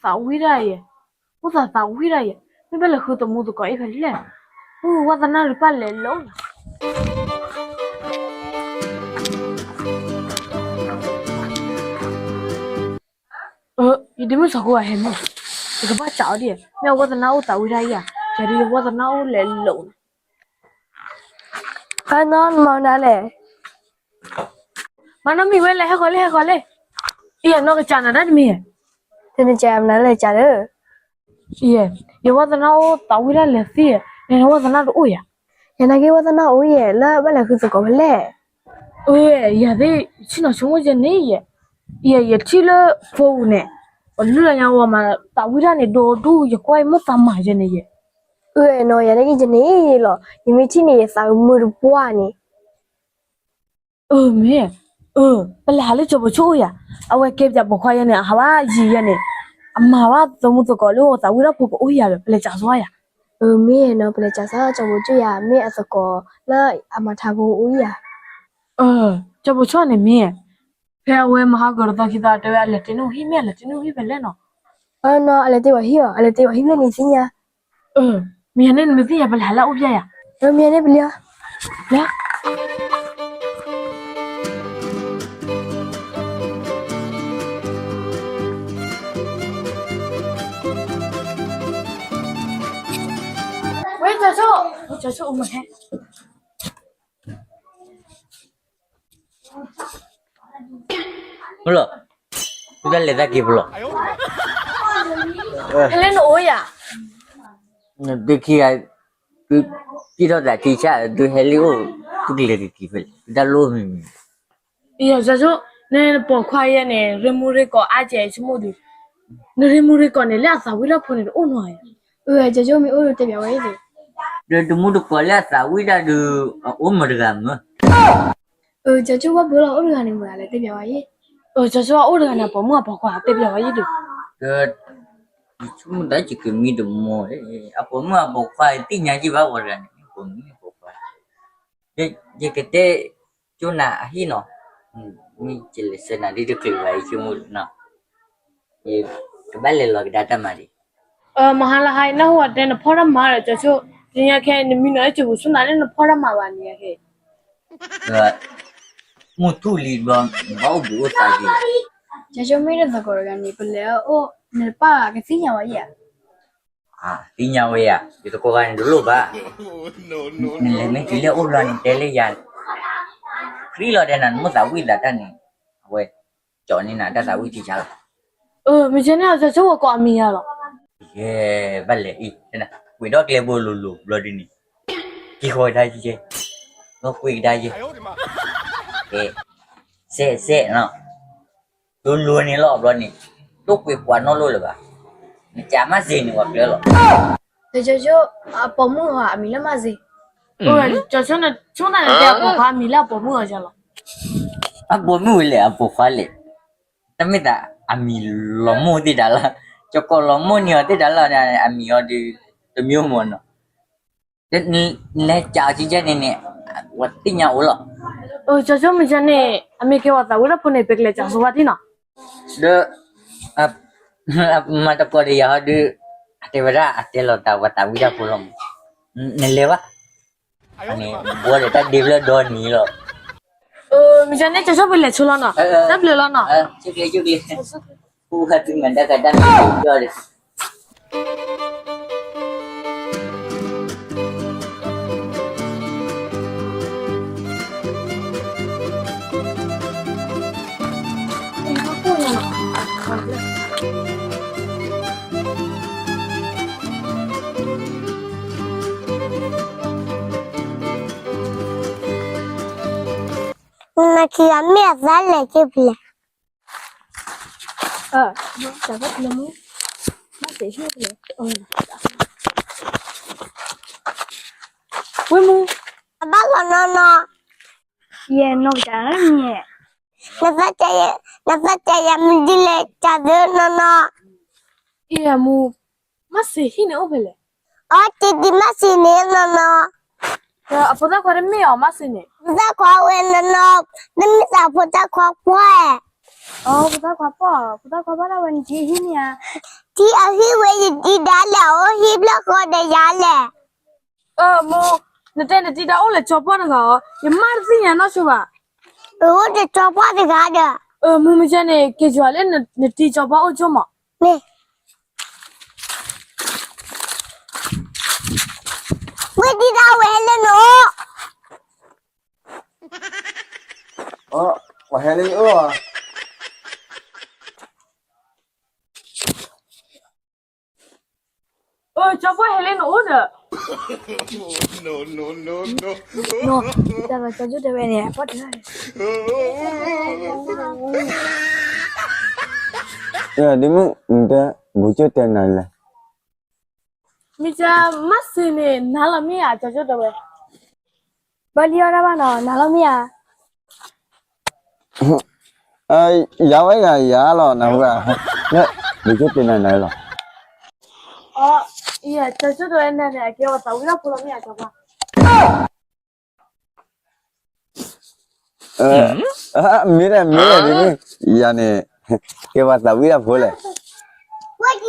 သးဝံၣ်တၢ်ယဲၢ်, အိၣ်သးသးဝံၣ်တၢ်ယဲၢ်, မ့ၢ်ဘၣ်လဲၤဃုသမူသကိးအံၤဖဲလဲၣ်, အိၣ်ဝဲသနာ်တပၢ်လဲၤလိာ်နၤ. ယဒ်မုၣ်စီၤကိၣ်ဂၤဟဲမုၢ်, ယကဘၣ်စံးအီၤဒ်, မ့ၢ်အဝဲသနာ်အိၣ်သးဝံၣ်တၢ်ယဲၢ်ဧါ, ယၤဒ်ယဝဲသနာ်အိၣ်လဲၤလိာ်နၤ. ဖဲနီၤမၤနၤလဲၣ်. မၤနီတမံၤဝဲလဲၣ်, ဟဲဃီၤလံ ဟဲဃီၤလံ. အံၤ နီၢ်ကစၢ်နၤတၢ်တမံၤဧါ. တနကစၢ်မနုၤလဲၣ်ကစၢ်ဧၢ. ယဝဲသနာ်အိၣ်သးဝံၣ်တၢ်လဲၤသံဧါ, နဝဲသနာ်တအိၣ်ယၤ. ယနာ်က့ၤဝဲသနာ်အိၣ်ယဲၢ် လၢဘၣ်လဲၤဃုသကိးဖဲလဲၣ်. အၢ ယၤသ့ၣ် ယဆ့ၣ်နီၤဆိကမိၣ်ယဲၢ်န့ၣ်ယဲၢ်, ယဲၢ် ယထံၣ်လၢဖိပူၤန့ၣ်, ပလုၢ်လၢညါဝဲမး သးဝံၣ်တၢ်န့ၣ် ဒိဒူၣ် ယကွၢ်အံၤမ့ၢ်သးမၤယဲၢ်န့ၣ်ယဲၢ်. အၢ နီၤ ယနာ်က့ၤယန့ၣ်လီၤ, ယမ့ၢ်ထံၣ်န့ၣ် ယသးကမုာ်တပှၢ်န့ၣ်. အၢ မ့ၢ်, အၢ ပလဲၤဟးလၢကၠီၤပိာ်ဆိၣ်အိၣ်ယၤ, အဝဲကဲပၠးပိာ်ခွါယဲၢ်န့ၣ် အဟးဘၣ်ယံာ်ယဲၢ်န့ၣ်, အမၤဘၣ်သမူသကိးလၢအသးဝံၣ်တၢ်ဖိကအိၣ်ယၤဒီး ပလဲၤစးစီယၤ. အၢ မ့ၢ်နီၤ ပလဲၤစးစီကၠီၤပိာ်ဆိၣ်ယၤ မ့ၢ်အသကိးလၢအမၤထါဖိအိၣ်ယၤ. အၢ ကၠီၤပိာ်ဆိၣ်န့ၣ်မ့ၢ်, ဖဲအဝဲမၤဟးဂီၤတသီခံသီတဲဝဲအလဲၤတ့ၢ်နအိၣ်ဟံၣ် မ့ၢ်အလဲၤတ့ၢ်နအိၣ်ဟံၣ်ဖဲလဲၣ်နီၤ. အၢ နီၤ အလဲၤတ့ၢ်ဝဲဟံၣ်အီၤ, အလဲၤတ့ၢ်ဝဲဟံၣ်ဖဲန့ၣ်သ့ၣ်ညါ. အၢ မ့ၢ်ယၤန့ၣ် နမ့ၢ်သ့ၣ်ညါ ပလဲၤဟးလၢအအိၣ်ဖျဲၣ်ယၤ. အၢ မ့ၢ်ယၤန့ၣ် ပလဲၤအီၤ, ပလဲၤ. ဝဲ ကၠီၤဆိၣ်, ကၠီၤဆိၣ်အိၣ်မးဟဲ ဖိလီၤ, သုတၢ်လဲၤသးက့ၤဖိလီၤ, ဖဲလဲၣ်နအိၣ်ယၤ. နသုခံဂၤ, သုကံၣ်ထီၣ်သးခံဆၣ် သုဟဲလံအိၣ်, သုကလဲၤက့ၤက့ၤဖဲလဲၣ် သုတၢ်လိၣ်မံၤမံၤ. ယၤ ကၠီၤဆိၣ်, နပိာ်ခွါယဲၢ်န့ၣ် ရ့မူရ့ကိးအါကဲဆိကမိၣ်ဒီး, နရ့မူရ့ကိးန့ၣ် လၢအသးဝံၣ်တၢ်ဖိန့ၣ်တအိၣ်နီၤ. အၢ ကၠီၤဆိၣ်မ့ၢ်အိၣ်ဒီးတဲဘၣ်ဝဲအံၤ, ဒီးတမူတကိးလၢအသးဝံၣ်တၢ်ဒီး အအိၣ်မတဂၤမ့ၢ်. အၢ ကၠီၤဆိၣ်ဝဲဘၣ်လီၤ အိၣ်တဂၤန့ၣ်မ့ၢ်လဲၤတဲဘၣ်ဝဲအံၤ. အၢ ကၠီၤဆိၣ်အိၣ်တဂၤန့ၣ် အပိာ်မုၣ်အပိာ်ခွါတဲဘၣ်ဝဲအံၤဒီး, ဒီး ယဆိကမိၣ်တၢ်ယကမံတမီၤ, အပိာ်မုၣ်အပိာ်ခွါ သ့ၣ်ညါယဘၣ်ဝဲတဂၤန့ၣ် ပိာ်မုၣ်ပိာ်ခွါ, ယကတဲကၠိနၤအဟံၣ်နီၤ, မ့ၢ်ယလဲၤဆှၢနၤဒ်တချုးဘၣ် ယဆိကမိၣ်နီၤ, ယကဘၣ်လဲၤလီၤကဒါတၢ်မၤဒံး. မဟါလၢဟါအံၤ နၢ်ဟူအတဲနဖီၣ်တၢ်မၤဒီး ကၠီၤဆိၣ်, တနံၤညါခဲအံၤ နမံနီၤအဲၣ်စၢၤပူၤဆူၣ်နၤလၢနဖီၣ်တၢ်မၤဘၣ်န့ၣ်ခဲ မုၢ်ထူၣ်လံဘျီ နဘၣ်အိၣ်ဘှံးအိၣ်သါက့ၤ. ကၠီၤဆိၣ်မ့ၢ်တသကိးတဂၤန့ၣ် ပလဲၤအအိၣ် နတပၢ်ကသ့ၣ်ညါဝဲယၤ. သ့ၣ်ညါဝဲယၤ, ယသကိးဂၤန့ၣ်တလိၣ်ဘၣ်. နလဲၤမ့ၢ်တုၤလၢအအိၣ်ဘျီန့ၣ် တဲလၢယၤ, ဃံလီၤတဲနၤ နမိၢ်သးဝံၣ်သးတၢ်န့ၣ်, အဝဲ ကၠီၤန့ၢ်နၤတၢ်သးဝံၣ်ထံဆါလီၤ. မ့ၢ်ကဲန့ၣ် ကၠီၤဆိၣ်ဝဲကိးအမံၤယၤလီၤ. ယဲ ဘၣ်လဲၤအံၤ, ကွံာ်ဒီးကျဲဘိလိၤလိၤဘျီဒ်န့ၣ်, က့ၤဃီကဒါယဲ, ဒီးကွံာ်ကဒါယဲ, စဲးစဲးနီၤ, လိၤလိၤန့ၣ်လီၤဘျီန့ၣ်, ဒိၣ်ကွံာ်ကွၢ်နီၣ်လိၣ်လၢၤဘၣ်, နကးမၤစ့ၤန့ၣ် ပှၤကျၢၤလီၤ. ကၠီၤဆိၣ် အပိာ်မုၣ်အီၤအမံၤလၢမၤစ့ၤ, ကၠီၤဆိၣ်နဆိၣ်နၤန့ၣ် တဲအပိာ်ခွါအမံၤလၢအပိာ်မုၣ်အီၤယၤလီၤ. အပိာ်မုၣ်ဝဲလဲၣ် အပိာ်ခွါလဲၣ်, တမ့ၢ်သးအမံၤလီၤမိၢ်သ့ၣ်တၢ်လီၤ, ကၠီၤကိာ်လီၤမိၢ်န့ၣ်အီၤသ့ၣ်တၢ်လီၤ, အမံၤအီၤဒီး တမံၤမ့ၢ်နီၤ. လဲၤကးအီၤကဲန့ၣ်န့ၣ်, ဝဲသ့ၣ်ညါအိၣ်လီၤ. ကၠီၤဆိၣ်မ့ၢ်ကဲန့ၣ် အမ့ၢ်ကဲဝဲသးဝံၣ်တၢ်ဖိန့ၣ် ပကလဲၤစးစီဝဲဒ်နီၤ. ဒီး မၤတကိးဒီးယၤဟီဒီး, အတဲဝဲဒၣ် အတဲလီၤတၢ်ဝဲသးဝံၣ်တၢ်ဖိလီၤမး, နလဲၤဘၣ်, န့ၣ် ဘှီဒီးတၢ်ဒ့ဖျၢၣ်ဒီနံၤလီၤ. မ့ၢ်ကဲန့ၣ် ကၠီၤဆိၣ်ပလဲၤဆိလီၤနီၤ, တၢ်ဘျုးလီၤနီၤ. နခံဂၤမ့ၢ်အသးလဲၤက့ၤဖျဲး, ဝံမူ, အဘၣ်လီၤနီၢ်နီၢ်, ယဲနီၢ်ကစၢ်န့ၣ်, နသးကဲယၤမဒ်လဲၣ် ကၢ်သၢနီၢ်နီၢ်. အံၤမူ, မၤစ့ၤဟံၣ်န့ၣ်အိၣ်ဖဲလဲၣ်. အီတံတံမၤစ့ၤန့ၣ်နီၢ်နီၢ်, အဖိသၣ်ခွါတမ့ၢ်အီၤမၤစ့ၤန့ၣ်, ဖိသၣ်ခွါဝဲနီၢ်နီၢ်, တမ့ၢ်သးဖိသၣ်ခွါပှၢ်, ဖိသၣ်ခွါပှၢ်, ဖိသၣ်ခွါဘၣ်ဒၣ်ဝဲနက့ၤဟံၣ်န့ၣ်ဧါ. ထံအဟံၣ်ဝဲယတံၤဒါလဲၣ်, အိၣ်ဟံၣ်ဘျီၣ်ဃီဒီးယၤလဲၣ်. အၢ မိၢ်, နတဲနတံၤဒါအိၣ်လၢကၠီပှၢ်တဂၤအီၤ, ယမၢ်တသ့ၣ်ညါနီၢ်ဆိဘၣ်. အိၣ်ဒီးကၠီပှၢ်တဂၤဒီး. အၢ မိၢ်မ့ၢ်ကဲန့ၣ် က့ၤယွၤလၢနတံၤကၠီပှၢ်အိၣ်ကၠိမး. မ့ၢ် ဝဲတံၤဒါဝဲဟဲလၢနအိၣ်. အၢ ပှၤဟဲလၢယအိၣ်ဧါ. အၢ ကၠီပှၢ်ဟဲလၢနအိၣ်ဒီး. နီၢ်, တၢ်လီၤကၠီကၠိတဲဝဲန့ၣ် ပှၢ်တဂၤန့ၣ်. ဒ်မုၣ်, နတဲ, ဘူးကၠိတဲနၤလဲၣ်. မ့ၢ်ကဲမးစ့ၢ်န့ၣ် နၤလီၤမ့ၢ်ဧါ ကၠီကၠိတဲဝဲ. ဘၣ်လံအီၣ်ဒၣ်ဘၣ်နီၤ, နၤလီၤမ့ၢ်ဧါ. ယၤဝဲယၤယၤလီၤ နၢ်ဟူဧါ. လၢ ဘူးကၠိတဲနၤနၤလီၤ. အီ ယကၠီကၠိတဲဝဲနၤန့ၣ် အကဲပှၤသးဝံၣ်တၢ်ဖိလီၤမ့ၢ်ဧါ ကၠီပှၢ်. မ့ၢ်ဒၣ် မ့ၢ်ဒၣ်ဒ်မ့ၢ်, ယၤန့ၣ် ကဲပှၤသးဝံၣ်တၢ်ဖိလဲၣ်. ဝဲဒ်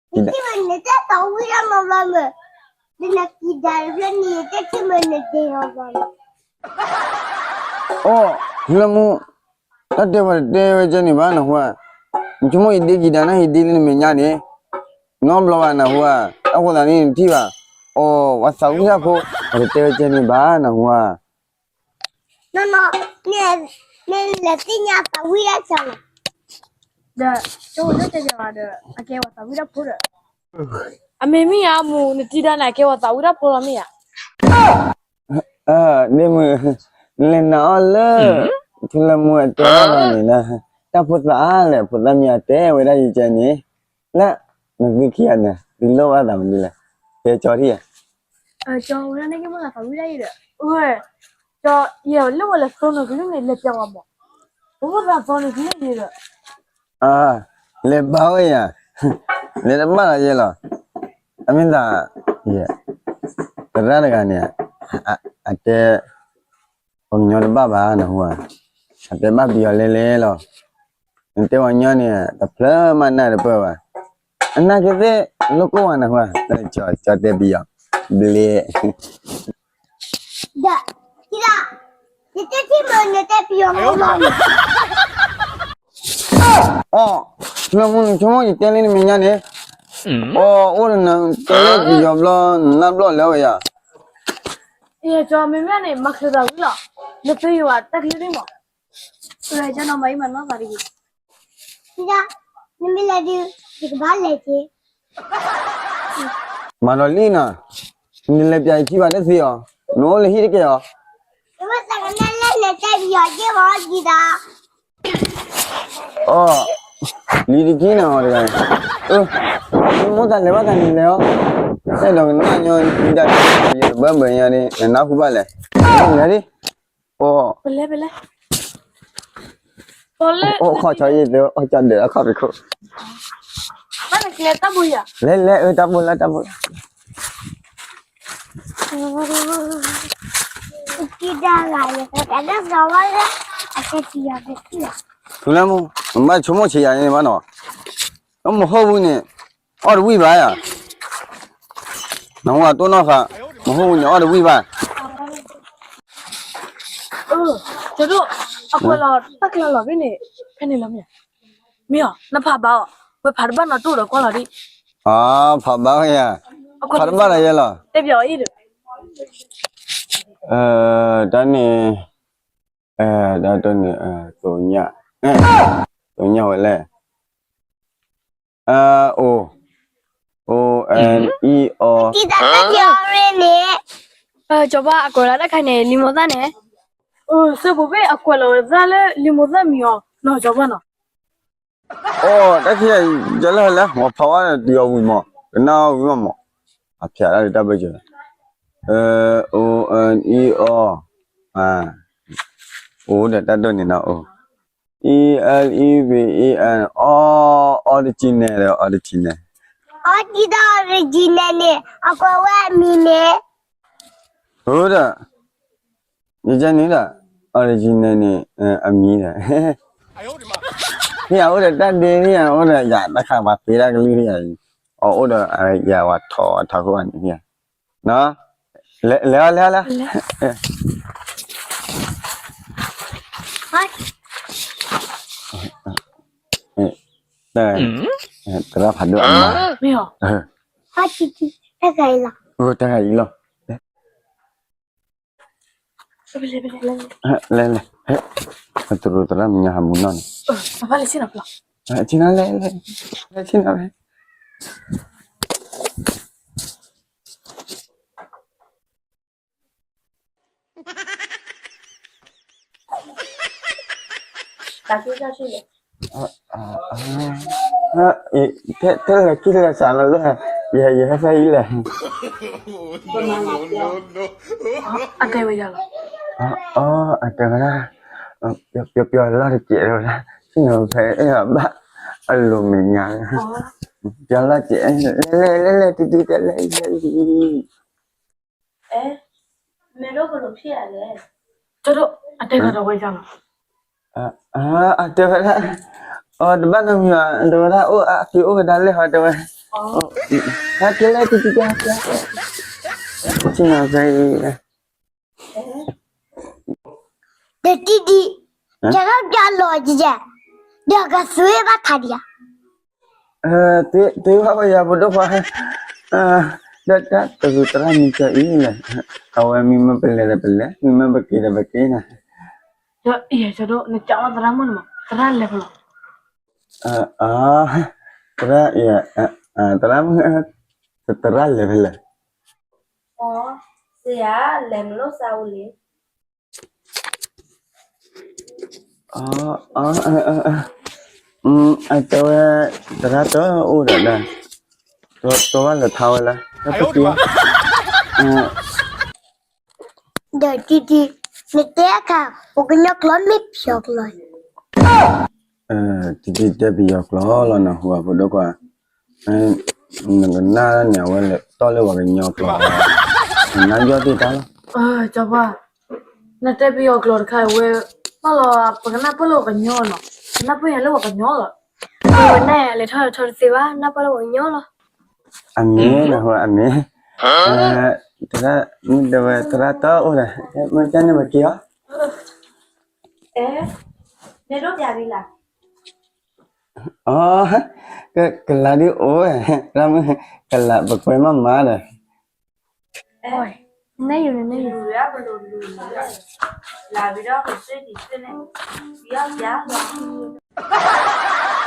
ယထံၣ်မ့ၢ်နတဲသးဝံၣ်တၢ်မၤဘျီမ့ၢ်, ဒီးနကံၤဒါတဖျၢၣ်န့ၣ် ယတထံၣ်မ့ၢ်နတဲအီၤဘျီမ့ၢ်. အိ ဖျၢၣ်မူ, တၢ်တဲပှၤတတဲဝဲကဲန့ၣ်ဘၣ်နၢ်ဟူဧါ. နဆိကမိၣ်ယဒ့ကံၤဒါန့ၣ် ယဒ့လၢနမဲာ်ညါန့ၣ် နီတဘျီဘၣ်နၢ်ဟူဧါ. အဃိသတးန့ၣ် နထံၣ်ဘၣ်, အိ ပှၤသးဝံၣ်တၢ်ဖိ ပှၤတတဲဝဲကဲန့ၣ်ဘၣ်နၢ်ဟူဧါ. နီၢ်နီၢ်, မ့ၢ်လဲၤသ့ၣ်ညါသးဝံၣ်တၢ်ဆၢလီၤ. ဒီး ကၠိဝဲဒၣ်တဲယၤဒီး အကဲပှၤသးဝံၣ်တၢ်ဖိဒီး. အမ့ၢ်မ့ၢ်ဧါမိၢ်, နတံၤဒါန့ၣ် အကဲပှၤသးဝံၣ်တၢ်ဖိလီၤမ့ၢ်ဧါ. ဒ်မုၣ်, နလဲၤနာ်အီၤလၢ ဖျၢၣ်မူအတဲအီၤလီၤန့ၣ်လၢ တၢ်ဖိသၣ်လဲၣ်, ဖိသၣ်မ့ၢ်အတဲဝဲဒၣ်ယကဲန့ၣ်, လၢ နသုခံဂၤန့ၣ် သုလိၣ်ဘၣ်သးမနုၤလဲၣ်, တဲကၠီထံၣ်ဧါ. ကၠီဝဲဒၣ်န့ၣ်က့ၤမ့ၢ်သးဝံၣ်ဒၣ်အံၤဒီး, ဝဲ, ကၠီ, ယလၢဝဲလဲၤသိန့ၣ်ကလုၢ်န့ၣ် လဲၤပျးဝဲမး, ပဖိသၣ်သိန့ၣ်ကလုၢ်ယဲဒီး. အါ, လဲၤဘါဝဲယၤ, လဲၤတဘၣ်လီၤယဲလီၤ. အမ့ၢ်သး, ယဲ, သရၣ်တဂၤန့ၣ်, အတဲ ပှၤကညီတဘၣ်ဘၣ်နၢ်ဟူဧါ, အတဲဘၣ်ပယီၤလဲၤလဲၤလီၤ. နတဲပှၤကညီန့ၣ် တဖျၢၣ်မးနၢ်တပၢၢ်ဘၣ်. အနၢ်က့ၤသ့ၣ် လိၣ်ကိၢ်ဝဲနၢ်ဟူဧါ, ကၠီတဲပယီၤ, ဘျ့ ဒီး, ယတဲထံၣ်မ့ၢ်နတဲပယီၤမ့ၢ်ဘျီမ့ၢ်. အီ, ဖျၢၣ်မူ နဆိကမိၣ်ယတဲလၢနမဲာ်ညါန့ၣ်, အီ, အိၣ်ဒီးနတဲလၢပယီၤဘျီ နနၢ်ဘျီၣ်လၢဝဲယၤ. ယကၠီမ့မ့ၢ်န့ၣ် မၤချုးသးဝံၣ်လီၤ, နသုယဝၤတၢ်ချ့ဒ်မး, ကၠီနီၤမၤအံၤမၤနီၢ်သးတဂ့ၤ. နမ့ၢ်လဲၤဒုး ယကဘၣ်လဲၤက့ၤ. မၤဒီးလံနီၤ, နလဲၤပျးယထံၣ်ဘၣ်တသ့အီၤ, နအိၣ်လၢဟံၣ်တက့ၢ်အီၤ. အီ, လံတက့ၢ်နီၤတဂၤ, မိၢ်သးလဲၤဘၣ်သးန့ၣ်လဲၤအီၤ, အဲၣ်ဒိးကနၣ်ညီဒၣ်, ယတဘၢဘၢညါဒ် နနၢ်ဟူဘၣ်လဲၣ်, လဲၤဒ်, အီ, ပလဲၤ ပလဲၤ, အိၣ်ခီၣ်ဆီယ့ၣ်သ့, အိၣ်ကၠီဒၢးအခီၣ်ဖံးခိၣ်, ဘၣ်နကျဲတၢ်ဘိယၤ, လဲၤလဲၤ အၢ တၢ်ဘိလၢတၢ်ဘိလၢ ဖျၢၣ်မူ, နဘၣ်ဆိကမိၣ်ဆံးယၤန့ၣ်ဘၣ်နီၤ, မဟိၣ်ဝံၤန့ၣ်, အီၣ်တဝံၣ်ဘၣ်ယၤ, နဝၤတိၢ်နီၢ်ဃာ်, မဟိၣ်ဝံၤန့ၣ် အီၣ်တဝံၣ်ဘၣ်. ကၠီဒိၣ်, အကွဲးလီၤတၢ်ကျါလီၤဖဲန့ၣ်, ဖဲန့ၣ်လီၤမ့ၢ်ဧါ, မ့ၢ်အီၤ နဖးဘၣ်အီၤ, ဝဲဖးတဘၣ်နီၤတိၢ်ဒီးကွၢ်လီၤဒံး, ဖးဘၣ်ဝဲယၤ, ဖးတဘၣ်လီၤယဲလီၤ, တဲပယီၤအံၤဒီး, တၢ်န့ၣ်, တၢ်တၢ်န့ၣ်, သိညၣ်, သိညၣ်ဝဲလဲၣ်. အ အိ, အိ, အ အီ, အီ, ကၠီဘၣ်အကွဲးလီၤတၢ်ခါန့ၣ် လံာ်မိၢ်သၣ်န့ၣ်, စၢဖှိၣ်ဘ့ၣ်အကွဲးလီၤဝဲသၣ်လၢလံာ်မိၢ်သၣ်မံၤအီၤ, နီၢ်ကၠီဘၣ်နီၤ, အိ, တၢ်ခံဂၤအံၤ ကၢလၢဟဲလၢ ပှၤဖးဝဲဒီးတုၤအီၤဝံၤမး ကနၣ်အီၤဝံၤမးမး, အဖျါဒၣ်လၢတၢ်ဘၢၣ်စၢၤ, အ အိ, အ အီ, အ အိ, အိဒီးတၢ်ဒိၣ်န့ၣ်နီၤ, အိ, E L E V E N, အီ, original ဒီး original, original န့ၣ် အကွဲးဝဲအမံၤန့ၣ်, အိဒီး ယကဲန့ၣ်ဒီး original န့ၣ် အမံၤဒီး, ဖဲယအိၣ်ဒီးတၢ်ဒ့ဖဲယအိၣ်ဒီးယၤတၢ်ခါပှၤဖံးတၢ်ကလုၢ်ဖဲယၤ, အအိၣ်ဒီးယၤဝၤထီၣ်ထီၣ်ခိၣ်ဘၣ်န့ၣ်ဖဲယၤ, လဲၤလဲၤလဲၤလဲၤ, သရၣ်ဖးဒိၣ်အမါ, မ့ၢ်အီၤ, တဂၤအံၤလီၤ, တဂၤအံၤလီၤ, လဲၤလဲၤ, သရၣ်သရၣ်မုၢ်ညါဟးမူနီၢ်န့ၣ်, ဆ့ၣ်နီၤလဲၤလဲၤ, ဆ့ၣ်နီၤဝဲ တၢ်က့ၤကၢ်ဆ့ၣ်န့ၣ်, ထဲလဲၤကံၢ်လဲၤစးလီၤလၢ, ယဟဲဖဲအံၤလဲၣ်, အတဲဝဲယၤလီၤ, အတဲဝဲဒၣ်, ပျီပျီလီၢ်တကဲးဝဲဒၣ်, ဆ့ၣ်နီၤဖဲအဘၣ်, အလိၤမဲာ်ညါ, ပျီလီၢ်တကဲး, လဲၤလဲၤလဲၤလဲၤ တံတံတဲလဲၤလဲၤလံ ကၠီဒိၣ် အတဲကဒီးဝဲဒၣ်လီၤ, အတဲဝဲဒၣ်, အတဘၣ်နီတမံၤဘၣ်, တဲဝဲဒၣ်အိၣ်အက့ၤအိၣ်ကဒါလဲၣ်ဟီတဲဝဲ, ဟဲက့ၤလဲၣ်တံတံတဲ, ဆ့ၣ်နီၤဖဲအံၤ ဒီးတံတံ, ကဲထီၣ်ပျီလီၤကဲ, ဒီးကသွံဘၣ်ထးဒံးဧါ, တ့ဘၣ်ဝဲယၤဖိဒိၣ်ခွါ, ဒီးတၢ်တဂုၤသရၣ်မံၤကၠီအံၤလဲၣ်, အဝဲမ့ၢ်မ့ၢ်ပလဲၤဒီးပလဲၤ, မ့ၢ်မ့ၢ်ပက့ၤဒီးပက့ၤန့ၣ်, ဒီးအံၤကၠီဒိၣ် နကးအီၣ်သရၣ်မုၣ်န့ၣ်မး သရၣ်လဲၤဖဲလဲၣ်, သရၣ်, သရၣ်မုၣ်, သရၣ်လဲၤဖဲလဲၣ်, စ့ယၤလဲၤမလိၣ်စါဝူလံ အတဲဝဲ, သရၣ်တအိၣ်ဒီးဒၣ်, တဘၣ်လဲၤထါဝဲလၢ, တၢ်ပတံၤ, ဒီးတံတံ, နတဲအခါ, ပှၤကညီကျိာ်မ့ၢ်ပယီၤကျိာ်, တံတံတဲပယီၤကျိာ်လီၤ နဟူအဖိဒိၣ်ခွါ, နကနၣ်န့ၣ် အဝဲလဲၤတီၢ်လၢပှၤကညီကျိာ်, နနၢ်ယီၢ်သ့ၣ်တၢ်လီၤ, ကၠီပှၢ်, နတဲပယီၤကျိာ်တခါအံၤဝဲ, ဘၣ်လီၤ ပကနၢ်ပၢၢ်လၢပှၤကညီနီၤ, ပနၢ်ပၢၢ်ယၤလၢပှၤကညီလီၤ, ဝဲန့ၣ် လဲၤထီၣ်လဲၤထီတသ့ဘၣ် နၢ်ပၢၢ်လၢပှၤကညီလီၤ, အမ့ၢ်နဟူအမ့ၢ်, သရၣ်မုၣ်တဲဝဲသရၣ်တအိၣ်ဒီး, မ့ၢ်ကန့ၣ်ပက့ၤအီၤ အ, အ, ကလၤဒ်အိၣ်ဝဲ, သရၣ်မုၣ်, ကလၤပကွဲမးမးဒီး, နယူၤန့ၣ်, နယူၤ, လၤဝံၤဒီးကစၢၢ်ဒံးစၢၢ်န့ၣ်, ယီၢ်ယၤလီၤ,